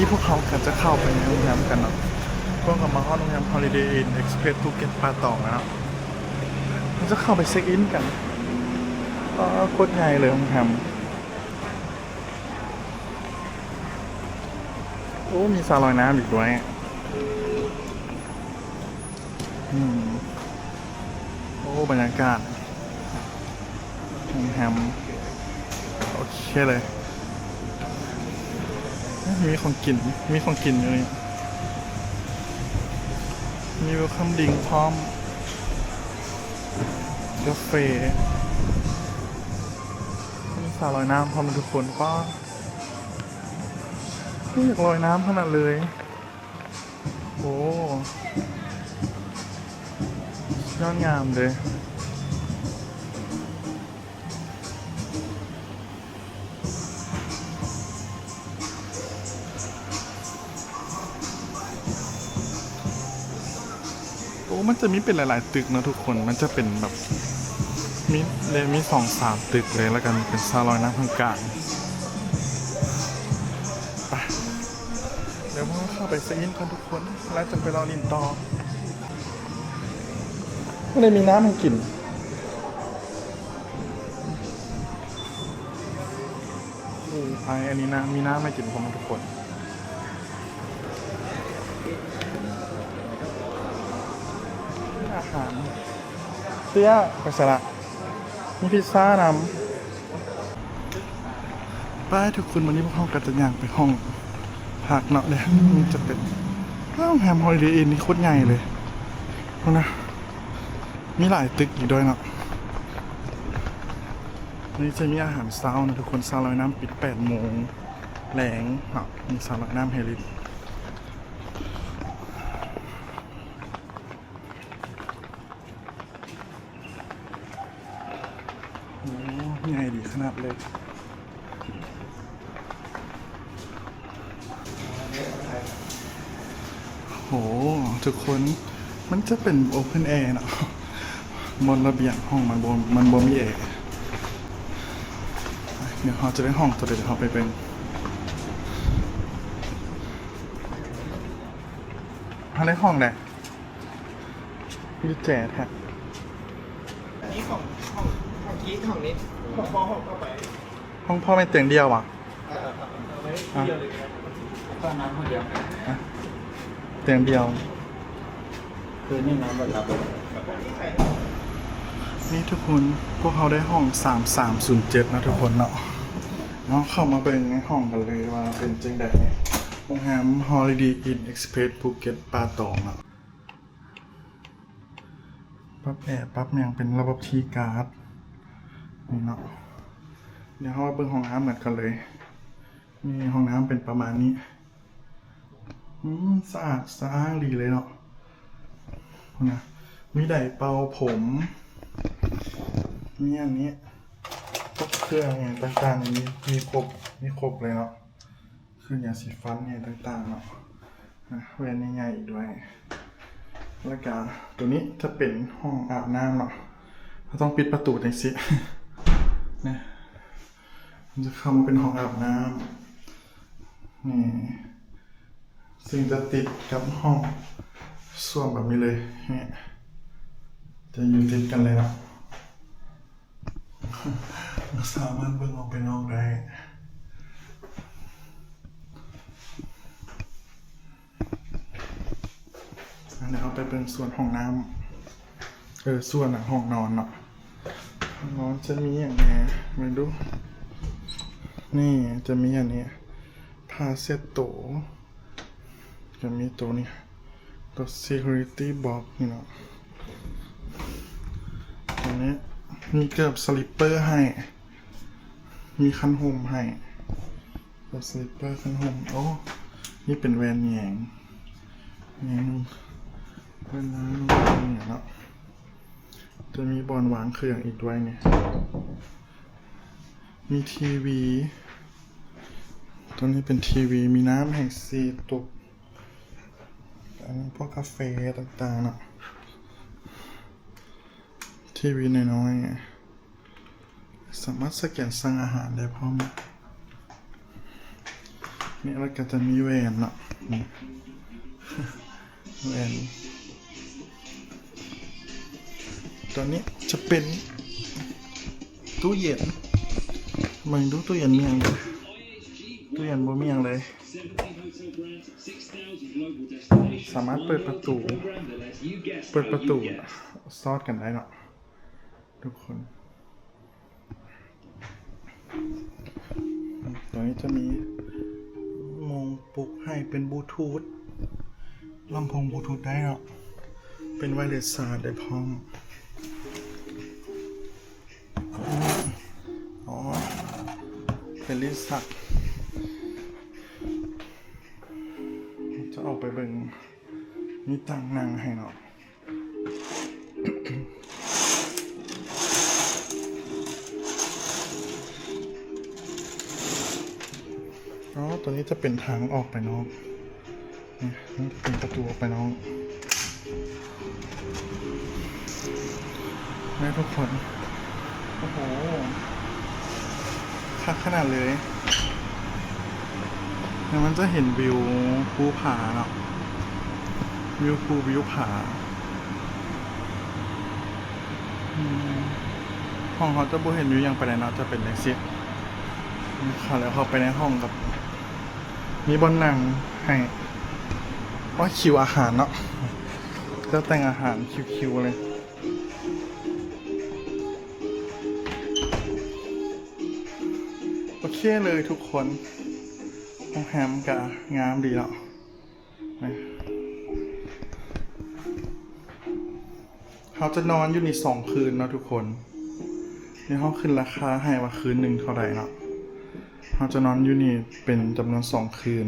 ພວກເຮົາກໍຈະເຂົ້າໄປໃນໂຮງແຮມກັນເນາະ. ພວກເຮົາມາຮອດໂຮງແຮມ Holiday Inn Express Phuket ປ່າຕອງແລ້ວເນາະ. ເຮົາຈະເຂົ້າໄປເຊັກອິນກັນ. ວ້າ ໂຄດໃຫຍ່ເລີຍໂຮງແຮມ. ໂອ້ ມີສະລອຍນ້ຳອີກດ້ວຍ. ອືມ ໂອ້ ບັນຍາກາດໂຮງແຮມ ໂອເຄເລີຍ. ມີຂອງກິນ ມີຂອງກິນຢູ່ນີ້ ມີ welcome drink ພ້ອມ ກາເຟ ມີສະລອຍນ້ຳພ້ອມທຸກຄົນ. ປ້າ ຢາກລອຍນ້ຳຂະໜາດເລີຍ. ໂອ້ ຍອດງາມເດ້. ໂອ້ ມັນຈະມີເປັນຫຼາຍໆຕຶກເນາະທຸກຄົນ. ມັນຈະເປັນແບບ ມີ ມີສອງສາມຕຶກເລີຍ ແລ້ວກໍເປັນສະລອຍນ້ຳຂ້າງກາງ. ໄປ ດຽວພວກເຮົາເຂົ້າໄປເຊັກອິນກ່ອນທຸກຄົນ ແລ້ວຈັ່ງໄປເລາະຫຼິ້ນຕໍ່. ມັນໄດ້ມີນ້ຳໃຫ້ກິນ. ໂອ້ ອັນນີ້ນະ ມີນ້ຳໃຫ້ກິນພ້ອມທຸກຄົນ. ອາຫານ ເຕ້ຍ ໄປໃສລະ? ມີພິຊຊ່ານຳ. ໄປທຸກຄົນ ມື້ນີ້ພວກເຮົາກໍຈະຍ່າງໄປຫ້ອງພັກເນາະ. ເດ້ ຈະເປັນ ໂຮງແຮມ Holiday Inn ນີ້ໂຄດໃຫຍ່ເລີຍ. ເບິ່ງນະ ມີຫຼາຍຕຶກອີກດ້ວຍເນາະ. ນີ້ຈະມີອາຫານເຊົ້ານະທຸກຄົນ. ສະລອຍນ້ຳປິດແປດໂມງແລງເນາະ. ມີສະລອຍນ້ຳໃຫ້ຫຼິ້ນ. ໂອ້ ໃຫຍ່ດີຂະໜາດເລີຍ. ໂຫ ທຸກຄົນ ມັນຈະເປັນ Open Air ເນາະ. ບ່ອນລະບຽງຫ້ອງມັນບໍ່ ມັນບໍ່ມີແອ. ດຽວເຮົາຈະໄດ້ຫ້ອງໂຕໃດ ດຽວເຮົາໄປເບິ່ງ. ເຮົາໄດ້ຫ້ອງໃດ? ມີແຈແທ້. ອັນນີ້ຂອງ ຂອງ ຂອງກີ້ ຂອງນິດ ຂອງພໍ່ ຂອງຕໍ່ໄປ. ຫ້ອງພໍ່ແມ່ນຕຽງດຽວຫວາ? ເອີ ເອົາໄວ້ດຽວເລີຍ. ຕອນນັ້ນຫ້ອງດຽວ ຕຽງດຽວ. ຄືນີ້ນອນບໍ່ຫຼັບ. ນີ້ທຸກຄົນ ພວກເຮົາໄດ້ຫ້ອງສາມສາມສູນເຈັດເນາະທຸກຄົນເນາະ. ເນາະ ເຂົ້າມາເບິ່ງໃນຫ້ອງກັນເລີຍວ່າເປັນຈັ່ງໃດ. ໂຮງແຮມ Holiday Inn Express Phuket ປ່າຕອງເນາະ. ປັບແອ ປັບຫຍັງເປັນລະບົບ key card ນີ້ເນາະ. ດຽວເຮົາມາເບິ່ງຫ້ອງນ້ຳນຳກັນເລີຍ. ນີ້ຫ້ອງນ້ຳເປັນປະມານນີ້. ອືມ ສະອາດສະອ້າງດີເລີຍເນາະ. ພຸ້ນນະ ມີໄດເປົ່າຜົມ ມີອັນນີ້ ພວກເຄື່ອງຫຍັງຕ່າງໆ ມີ ມີຄົບ ມີຄົບເລີຍເນາະ. ຄືຢາສີຟັນຫຍັງຕ່າງໆເນາະ. ນະ ແວ່ນໃຫຍ່ໆອີກດ້ວຍ. ແລ້ວກະໂຕນີ້ຈະເປັນຫ້ອງອາບນ້ຳເນາະ. ເຮົາຕ້ອງປິດປະຕູຈັ່ງຊີ້ ນະ. ມັນຈະເຂົ້າມາເປັນຫ້ອງອາບນ້ຳ ນີ້ ຊຶ່ງຈະຕິດກັບຫ້ອງສ້ວມແບບນີ້ເລີຍ. ນີ້ ຈະຢູ່ຕິດກັນເລີຍເນາະ. ສາມາດເບິ່ງອອກໄປນອກໄດ້. ດຽວເຮົາໄປເບິ່ງສ່ວນຫ້ອງນ້ຳ ເອີ ສ່ວນຫ້ອງນອນເນາະ. ຫ້ອງນອນຈະມີຫຍັງແດ່ ເບິ່ງດູ. ນີ້ຈະມີອັນນີ້ ຜ້າເຊັດໂຕ ຈະມີໂຕນີ້ ໂຕ security box ນີ້ເນາະ. ອັນນີ້ມີເກີບ slipper ໃຫ້ ມີຄັນຮົ່ມໃຫ້ ເກີບ slipper ຄັນຮົ່ມ. ໂອ້ ນີ້ເປັນແວ່ນແຍງ ແຍງ ແວ່ນນາງເນາະ. ຈະມີບ່ອນວາງເຄື່ອງອີກດ້ວຍນີ້. ມີທີວີ ຕົວນີ້ເປັນທີວີ ມີນ້ຳໃຫ້ສີ່ຕຸກ. ອັນນີ້ພວກກາເຟຕ່າງໆເນາະ. ທີວີນ້ອຍໆ ສາມາດສະແກນສັ່ງອາຫານໄດ້ພ້ອມ. ນີ້ ແລ້ວກໍຈະມີແຫວນເນາະ ນີ້ ແຫວນ ຕົວນີ້ຈະເປັນຕູ້ເຢັນ ເບິ່ງດູຕູ້ເຢັນມີຫຍັງ ຕູ້ເຢັນບໍ່ມີຫຍັງເລີຍ. ສາມາດເປີດປະຕູ ເປີດປະຕູສອດກັນໄດ້ເນາະທຸກຄົນ. ຕົວນີ້ຈະມີໂມງປຸກໃຫ້ເປັນບລູທູດ ລຳໂພງບລູທູດໄດ້ເນາະ ເປັນໄວເລັສຊາດໄດ້ພ້ອມ. ອໍ ເປັນລິ້ນຊັກ ຈະອອກໄປເບິ່ງ ມີຕັ່ງນັ່ງໃຫ້ເນາະ. ອໍ ຕົວນີ້ຈະເປັນທາງອອກໄປນອກ ນີ້ ມັນເປັນປະຕູອອກໄປນອກ ນີ້ທຸກຄົນ. ໂອ້ໂຫ ຄັກຂະໜາດເລີຍ ແລ້ວມັນຈະເຫັນວິວພູຜາເນາະ ວິວພູ ວິວຜາ. ອືມ ຫ້ອງເຮົາຈະບໍ່ເຫັນວິວຫຍັງປານໃດເນາະ ຈະເປັນຈັ່ງຊີ້. ເຂົ້າ ແລ້ວເຂົ້າໄປໃນຫ້ອງກັບ ມີບ່ອນນັ່ງໃຫ້ ໂອ້ຍ ຄິວອາຫານເນາະ ເຈົ້າແຕ່ງອາຫານຄິວໆເລີຍ. ໂອເຄເລີຍທຸກຄົນ ໂຮງແຮມກະງາມດີເນາະ. ເຮົາຈະນອນຢູ່ນີ້ສອງຄືນເນາະທຸກຄົນ. ດຽວເຮົາຂຶ້ນລາຄາໃຫ້ວ່າຄືນໜຶ່ງເທົ່າໃດເນາະ. ເຮົາຈະນອນຢູ່ນີ້ເປັນຈຳນວນສອງຄືນ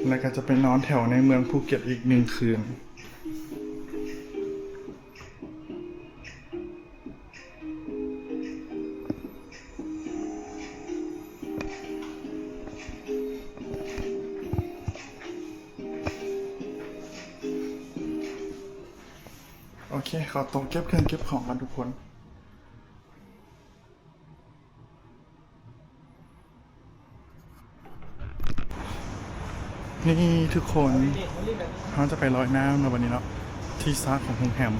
ແລ້ວກໍຈະໄປນອນແຖວໃນເມືອງພູເກັດອີກໜຶ່ງຄືນ. ໂອເຄ ຂໍຕົວເກັບເຄື່ອງເກັບຂອງກ່ອນທຸກຄົນ. ນີ້ທຸກຄົນ ເຮົາຈະໄປລອຍນ້ຳເນາະ ບັດນີ້ເນາະ ທີ່ສະຂອງໂຮງແຮມ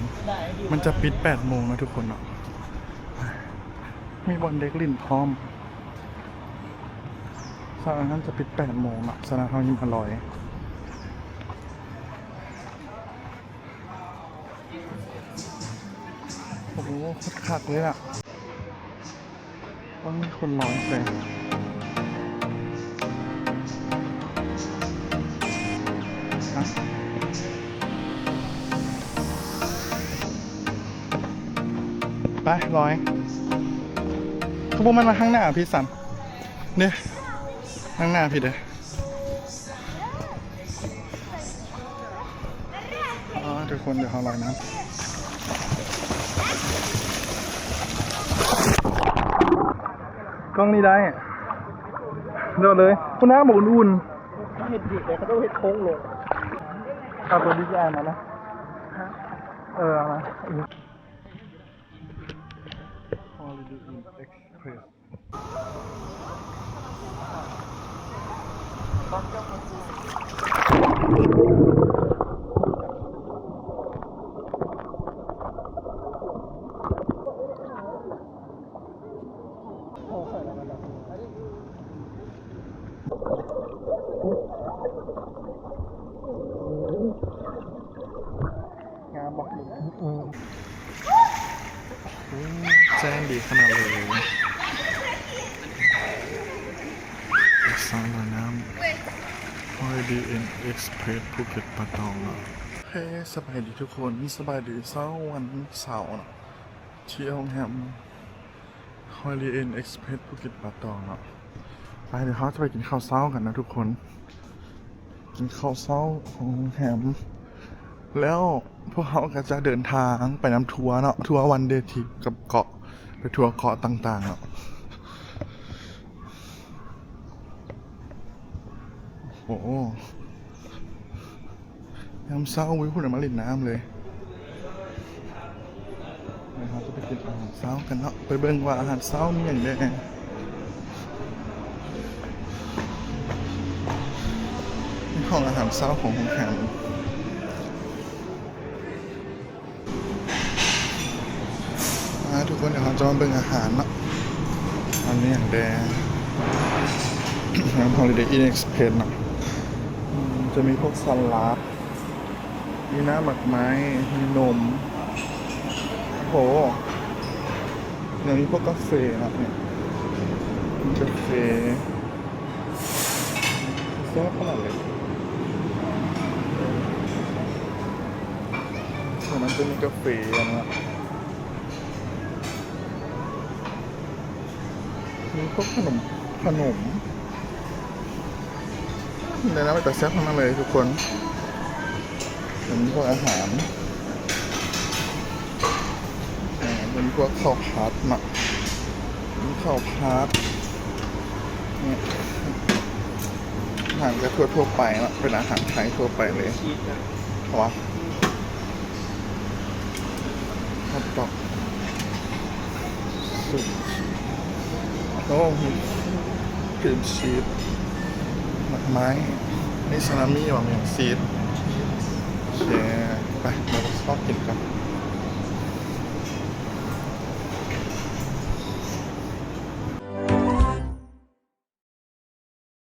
ມັນຈະປິດແປດໂມງເນາະທຸກຄົນເນາະ. ມີບ່ອນເດັກຫຼິ້ນພ້ອມ. ສະນັ້ນຈະປິດແປດໂມງເນາະ ສະນັ້ນເຮົາຍັງມາລອຍ. ໂອ້ໂຫ ຄັກເລີຍລະ. ຕ້ອງມີຄົນລອຍໃສ່ ໄປລອຍ. ຄືບໍ່ແມ່ນມາທາງໜ້າພີ້ຊັ້ນ ເດ້ ທາງໜ້າພີ້ເດ້. ອໍ ທຸກຄົນ ດຽວເຮົາລອຍນ້ຳ ກ້ອງນີ້ໄດ້ ໂດດເລີຍ. ພຸ້ນນະ ບໍ່ອຸ່ນໆ ເຮັດດີແຕ່ເຂົາເຈົ້າເຮັດໂຄ້ງລົງ. ເອົາຕົວດີເອັສເອມານະ ເອີ ເອົາມາ. Holiday Inn Express. ງາມບໍ່? ອືມ ແຈ້ງດີຂະໜາດເລີຍ. ສະລອຍນ້ຳ Holiday Inn Express ພູເກັດປ່າຕອງເນາະ. ເຮ ສະບາຍດີທຸກຄົນ ສະບາຍດີເຊົ້າວັນເສົາເນາະ ທີ່ໂຮງແຮມ Holiday Inn Express ພູເກັດປ່າຕອງເນາະ. ໄປ ດຽວເຮົາຈະໄປກິນເຂົ້າເຊົ້າກັນນະທຸກຄົນ. ກິນເຂົ້າເຊົ້າຂອງໂຮງແຮມ ແລ້ວພວກເຮົາກໍຈະເດີນທາງໄປນຳທົວເນາະ ທົວ one day trip ກັບເກາະ ໄປທົວເກາະຕ່າງໆເນາະ. ໂອ້ໂຫ ຍາມເຊົ້າ ບໍ່ມີຜູ້ໃດມາຫຼິ້ນນ້ຳເລີຍ. ແລ້ວເຮົາຈະໄປກິນອາຫານເຊົ້າກັນເນາະ ໄປເບິ່ງວ່າອາຫານເຊົ້າມີຫຍັງແດ່. ຫ້ອງອາຫານເຊົ້າຂອງໂຮງແຮມ. ອ່າ ທຸກຄົນ ດຽວເຮົາຈະມາເບິ່ງອາຫານເນາະ. ອັນນີ້ຫຍັງແດ່? ຮ້ານ Holiday Inn Express ເນາະ. ອືມ ຈະມີພວກສະຫຼັດ ມີນ້ຳໝາກໄມ້ ມີນົມ. ໂຫ ຍັງມີພວກກາເຟເນາະ ນີ້ ມີກາເຟ ແຊບຂະໜາດເລີຍ. ແຖວນັ້ນຈະມີກາເຟນະ. ມີພວກຂະໜົມ ຂະໜົມ ແນວນັ້ນເປັນຕາແຊບທັງນັ້ນເລີຍທຸກຄົນ. ເປັນພວກອາຫານ ເປັນພວກເຂົ້າຜັດເນາະ ມີເຂົ້າຜັດ ນີ້ ອາຫານກະທົ່ວໆໄປເນາະ ເປັນອາຫານໄທທົ່ວໄປເລີຍ. ເພາະວ່າ ຮອດດອກ ຊຸບ ໂອ້ ມີຄຣີມຊີສ ໝາກໄມ້ ມີຊາລາມິ ຫວາ ມີຊີສ. ໂອເຄ ໄປ ເຮົາຊອກກິນກັນ.